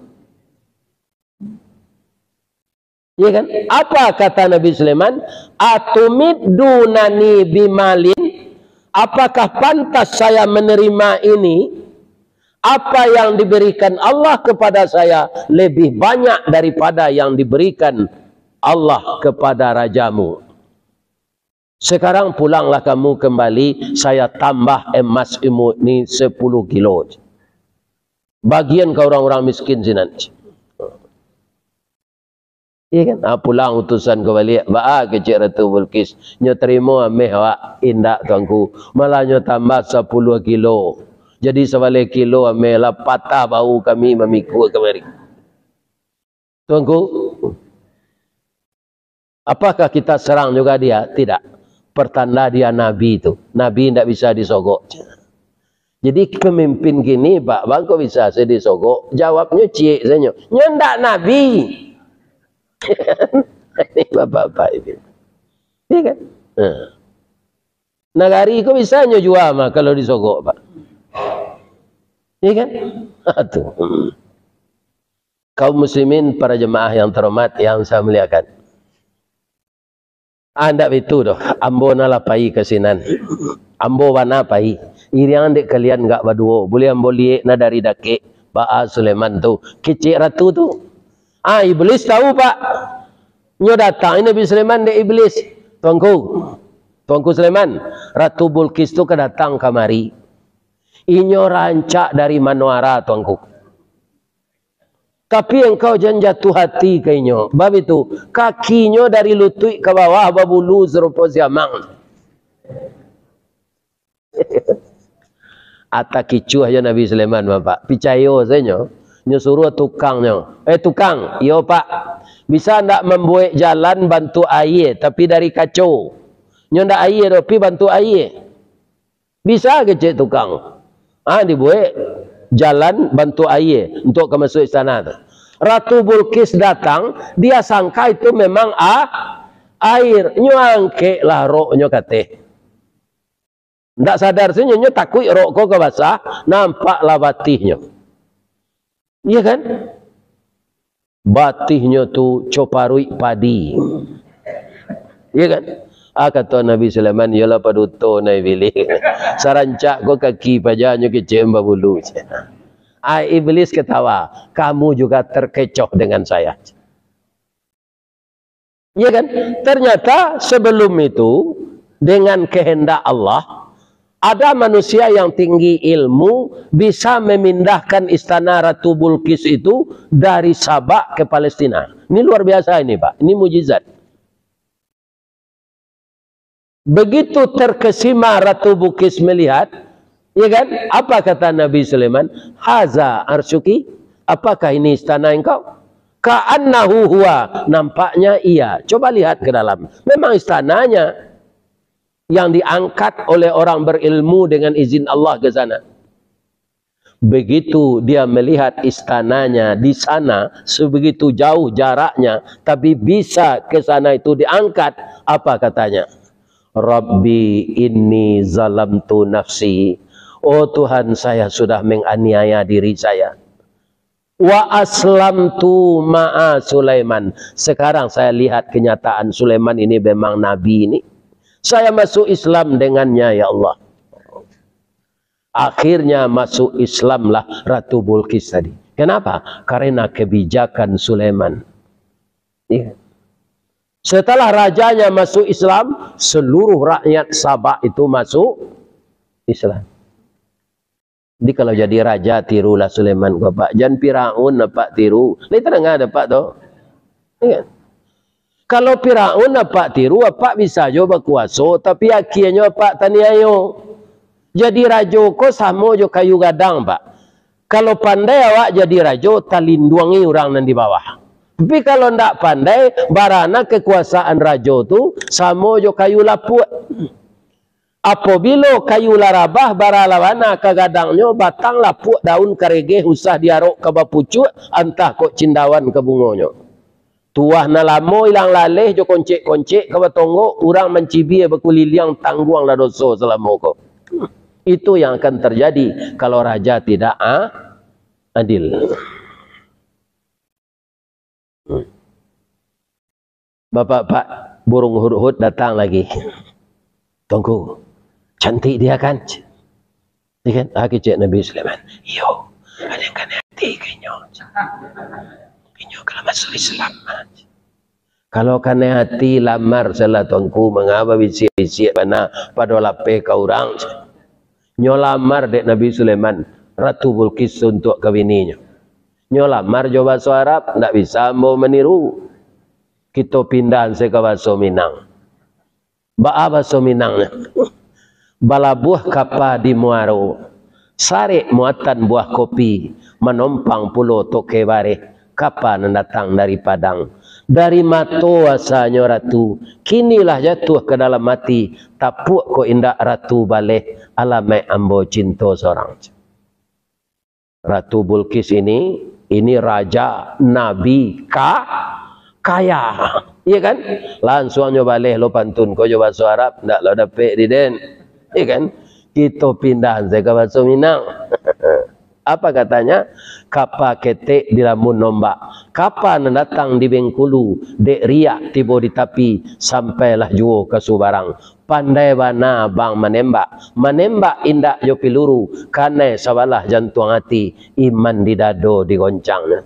Iya kan? Apa kata Nabi Sulaiman? "Atumiddunani bimalin? Apakah pantas saya menerima ini? Apa yang diberikan Allah kepada saya lebih banyak daripada yang diberikan Allah kepada rajamu. Sekarang pulanglah kamu kembali, saya tambah emas imu ni sepuluh kilo. Bagian ka urang-urang miskin sinan." Iya kan? Ah, pulang utusan ka baliak. "Baa kecek Ratu Balqis, nyo tarimo ameh awak?" "Indak, Tuanku. Malah nyo tambah sapuluah kilo. Jadi sabaleh kilo ameh lah patah bahu kami mamikul kamari." Tuanku, apakah kita serang juga dia? Tidak. Pertanda dia nabi tu. Nabi indak bisa disogok. Jadi pemimpin kini, Pak, bangko bisa se disogok. Jawabnyo ciek sajo. Nyo ndak nabi. Ini bapak-bapak ini. Iya kan? Nah. Nagari ko bisa nyo jua mah kalau disogok, Pak. Iya kan? Tuh. Hmm. Kaum muslimin, para jemaah yang terhormat, yang saya muliakan. Ah, ndak baitu doh. Ambo nan lah pai ka sinan. Ambo bana pai. Iriang dek kalian gak baduo. Buliah ambo liek nah dari dakek. Baa Sulaiman tu. Kecek ratu tu. Ah, Iblis tahu, Pak. Nyo datangi Nabi Sulaiman dek Iblis. "Tuanku. Tuanku Sulaiman. Ratu Bulqis tu ka datang kamari. Inyo rancak dari manoara, Tuanku. Tapi engkau jan jatuah hati ka inyo." Bab itu, kakinyo dari lutuik ka bawah babulu sarupo siamang. Ata kicuah jo Nabi Sulaiman, Bapak. Picayo sajo. Nyo suruah tukangnyo. "Eh, tukang." "Iyo, Pak." "Bisa ndak mambuek jalan bantuak aia, tapi dari kaco? Nyo ndak aia doh, tapi bantuak aia." "Bisa," kecek tukang. Ah, dibuek jalan bantuak aia untuak ka masuak istana tu. Ratu Bulqis datang, dia sangka itu memang a-, air. Nyo angkeklah roknyo ka ateh. Ndak sadar sajo nyo takuik rok ko ka basah, nampaklah batihnyo. Iya kan? Batihnyo tu coparuik padi. Iya kan? Ah, kato Nabi Sulaiman, "Iyolah paduto, nah Iblis. Sarancak ko kaki paja, nyo kecek babulu." Ah, Iblis ketawa, "Kamu juga terkecoh dengan saya." Iya kan? Ternyata sebelum itu, dengan kehendak Allah, ada manusia yang tinggi ilmu bisa memindahkan istana Ratu Bulqis itu dari Sabak ke Palestina. Ini luar biasa ini, Pak. Ini mujizat. Begitu terkesima Ratu Bulqis melihat, ya kan? Apa kata Nabi Sulaiman? "Haza arsyuki? Apakah ini istana engkau?" "Ka'annahu huwa." Nampaknya iya. Coba lihat ke dalam. Memang istananya. yang diangkat oleh orang berilmu dengan izin Allah ke sana. Begitu dia melihat istananya di sana, sebegitu jauh jaraknya, tapi bisa ke sana itu diangkat, apa katanya? "Rabbi inni zalamtu nafsi." "Oh Tuhan, saya sudah menganiaya diri saya. Wa aslamtu ma'a Sulaiman." Sekarang saya lihat kenyataan, Sulaiman ini memang nabi ini. Saya masuk Islam dengannya, ya Allah. Akhirnya masuk Islamlah Ratu Bulqis tadi. Kenapa? Karena kebijakan Sulaiman. Iya. Setelah rajanya masuk Islam, seluruh rakyat Sabak itu masuk Islam. Jadi kalau jadi raja, tirulah Sulaiman ko, Pak. Jan Firaun apak tiru. Lai tadanga dek apak tu? Iya. Kalau Firaun apak tiru, apak bisa jo bakuaso, tapi akhianyo apak taniayo. Jadi rajo ko samo jo kayu gadang, Pak. Kalau pandai awak jadi rajo, talinduangi urang nan di bawah. Tapi kalau ndak pandai, barana kekuasaan rajo tu samo jo kayu lapuak. Apabilo kayu lah rabah, bara lah bana ka gadangnyo, batang lapuak, daun karegeh, usah diarok ka bapucuak, antah kok cindawan ka bungonyo. Tuah nan lamo ilang laleh jo koncek-koncek ka batonggok, urang mancibia bakuliliang, tangguanglah doso salamo ko. Itu yang akan terjadi kalau raja tidak a-, adil. Bapak-bapak, burung hudhud datang lagi. "Tuanku, cantik dia kan?" Iya kan? Ah, kecek Nabi Sulaiman. "Iyo, ado nan kanai ati ka inyo. Inyo ka lah masuk Islam." "Kalau kanai ati, lamar sajolah Tuanku, manga babisiak-bisiak bana, pado lapeh ka urang." Nyo lamar dek Nabi Sulaiman, Ratu Bulqis untuak ka bininyo. Nyo lamar jo baso Arab, ndak bisa ambo maniru. Kito pindah se ka baso Minang. Baa baso Minangnyo? Balabuah kapa di muaro, sarek muatan buah kopi, manompang pulo toke bareh, kapa nan datang dari Padang. Dari mato asanyo Ratu, kini lah jatuah ka dalam ati, tapuak kok indak Ratu baleh, alamaik ambo cinto sorang. Ratu Bulqis ini, ini raja, nabi, ka-, kaya. Iya kan? Lansuang nyo baleh lo pantun ko jo baso Arab, ndak lo dapek di den. Iya kan? Kito pindah se ka baso Minang. Apa katanya? Kapa ketek dilambun ombak, kapa nan datang di Bengkulu, dek riak tibo di tapi, sampailah juo ka subarang. Pandai bana abang manembak, manembak indak jo piluru, kanai sabalah jantuang ati, iman di dado digoncangnyo.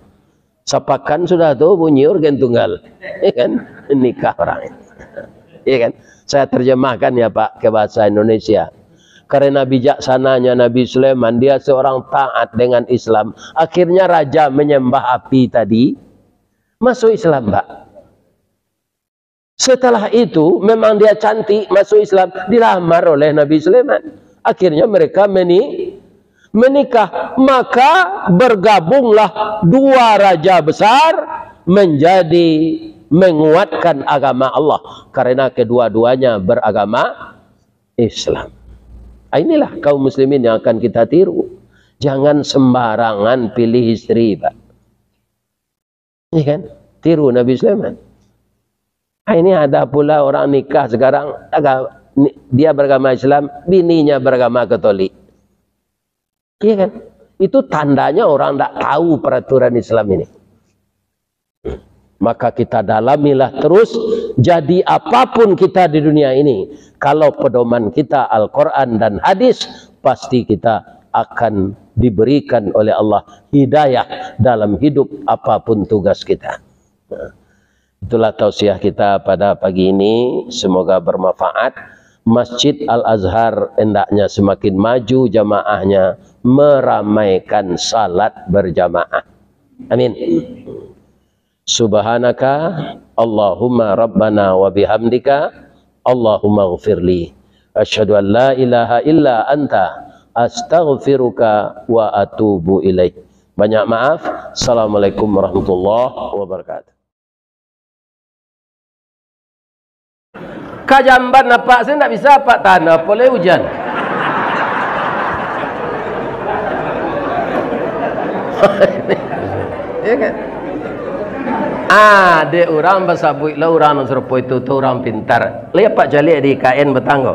Sapakan sudah tu bunyi organ tunggal, ya kan? Nikah orang. Ya kan? Saya terjemahkan ya, Pak, ke bahasa Indonesia. Karena bijaksananya Nabi Sulaiman, dia seorang taat dengan Islam. Akhirnya raja menyembah api tadi masuk Islam, Pak. Setelah itu, memang dia cantik, masuk Islam, dilamar oleh Nabi Sulaiman. Akhirnya mereka meni-, menikah. Maka bergabunglah dua raja besar menjadi menguatkan agama Allah, karena kedua-duanya beragama Islam. Ah, inilah kaum muslimin yang akan kita tiru. Jangan sembarangan pilih istri, Pak. Iya kan? Tiru Nabi Sulaiman. Ah, ini ada pula orang nikah sekarang, aga-, ni-, dia beragama Islam, bininya beragama Katolik. Iya kan? Itu tandanya orang ndak tahu peraturan Islam ini. Maka kita dalamilah terus, jadi apapun kita di dunia ini, kalau pedoman kita Al-Quran dan hadis, pasti kita akan diberikan oleh Allah hidayah dalam hidup apapun tugas kita. Nah, itulah tausiah kita pada pagi ini. Semoga bermanfaat. Masjid Al-Azhar hendaknya semakin maju jamaahnya, meramaikan salat berjamaah. Amin. Subhanaka Allahumma Rabbana wa bihamdika, Allahumma ghfirli. Asyhadu an la ilaha illa anta, astaghfiruka wa atubu ilaik. Banyak maaf. Assalamualaikum warahmatullahi wabarakatuh. Ka jamban apak se ndak bisa apak tahan, apo lai ujan. Ya kan? Ah, dek urang basabuik lah urang nan sarupo itu tu urang pintar. Lai apak caliak di I K N batang ko.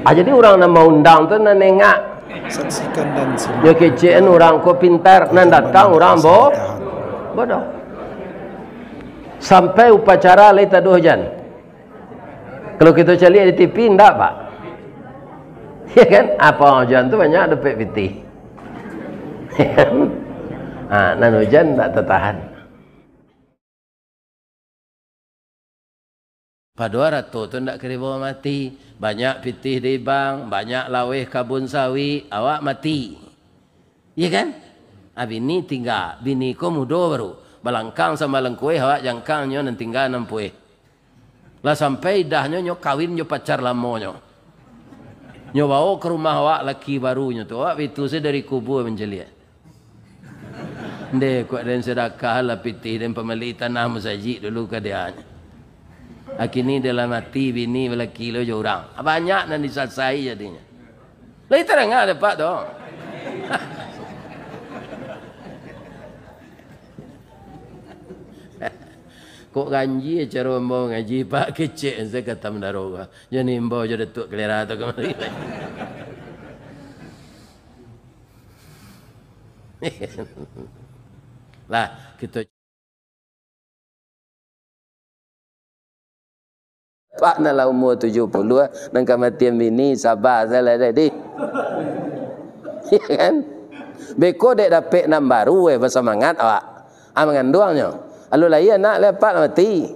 Ah, jadi urang nan maundang tu nan nengak. Saksikan dan simak. Nyo kecek an urang ko pintar, nan datang urang bo-, bodoh. Sampai upacara lai taduah jan. Kalau kito caliak di T V, indak, Pak. Ya kan? Apo ujan tu banyak dapek pitih. Ya kan? Ha, nan ujan indak tatahan. Pado arato tu indak ka dibawa mati. Banyak pitih di bank, banyak laweh kabun sawit, awak mati. Iya kan? Ah, bini tingga, bini ko mudo baru. Balangkang samba langkueh, awak jangkang nyo nan tingga nan pueh. Lah sampai idahnyo, nyo kawin jo pacar lamonyo. Nyo bawo ka rumah awak laki barunyo tu, awak bitu se dari kubua mancaliak. Ndeh, kuak den sadakah lah pitih den pamali tanah masajik dulu ka dia. Akini dia lah mati, bini balaki lo jo urang. Banyak nan disasai jadinyo. Lai tadanga dek Apak tu. Kok ganjia caro ambo ngaji, Pak, kecek se kata mandaro ko. Jan imbau jo Datuak Kalera tu kamari. Lah, kito Pak nan lah umua tujuah puluah, nan kamatian bini, saba salah tadi. Iya kan? Beko dek dapek nan baru, weh, basamangat awak. Ah, manganduangnyo. Alun lahia anak, lah apak lah mati.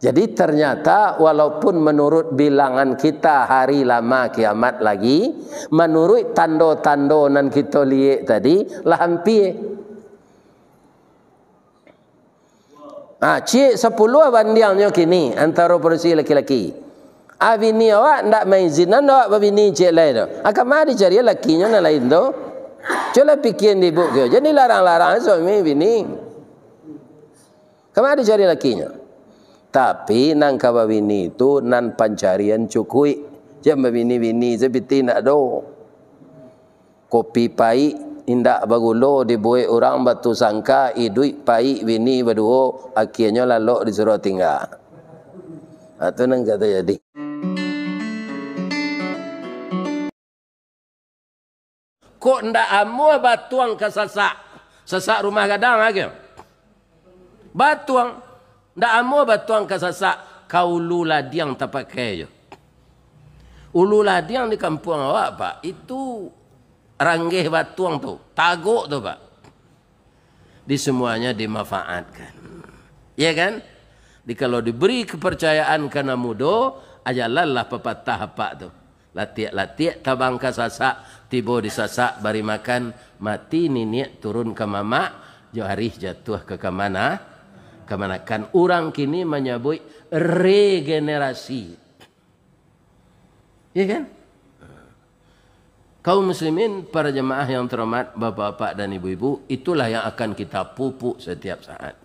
Jadi, ternyata walaupun menurut bilangan kita hari lama kiamat lagi, menurut tando-tando nan kito liek tadi, lah ampia. Ha, ciek sapuluah bandiangnyo kini antaro padusi laki-laki. Ah, bini awak ndak maizinan awak babini ciek lai tu. Ah, kama dicari lakinyo nan lain tu? Cubolah pikia dek ibu kio. Jadi larang-larang suami bini. Kama dicari lakinyo? Tapi nan ka babini tu nan pancarian cukuik. Jan babini-bini se pitih ndak ado. Kopi paik indak bagulo dibuek urang batu sangka, iduik paik bini baduo, akianyo lalok disuruah tingga. Ha, tu nan ka tajadi. Kok ndak amuah batuang ka sasak? Sasak rumah gadang aja. Batuang, ndak amuah batuang ka sasak, ka ulu ladiang tapakai jo. Ulu ladiang di kampuang awak, Pak, itu ranggeh batuang tu, tagok tu, Pak. Di semuanya dimanfaatkan. Ya kan? Di, kalau diberi kepercayaan ka nan mudo, ajalanlah papatah apak tu. Latiak-latiak tabang ka sasak, tibo di sasak bari makan, mati niniak turun ka mamak, jo arih jatuah ka kamana-, kamanakan. Urang kini manyabuik regenerasi. Iya kan? Kaum muslimin, para jamaah yang terhormat, bapak-bapak dan ibu-ibu, itulah yang akan kita pupuk setiap saat.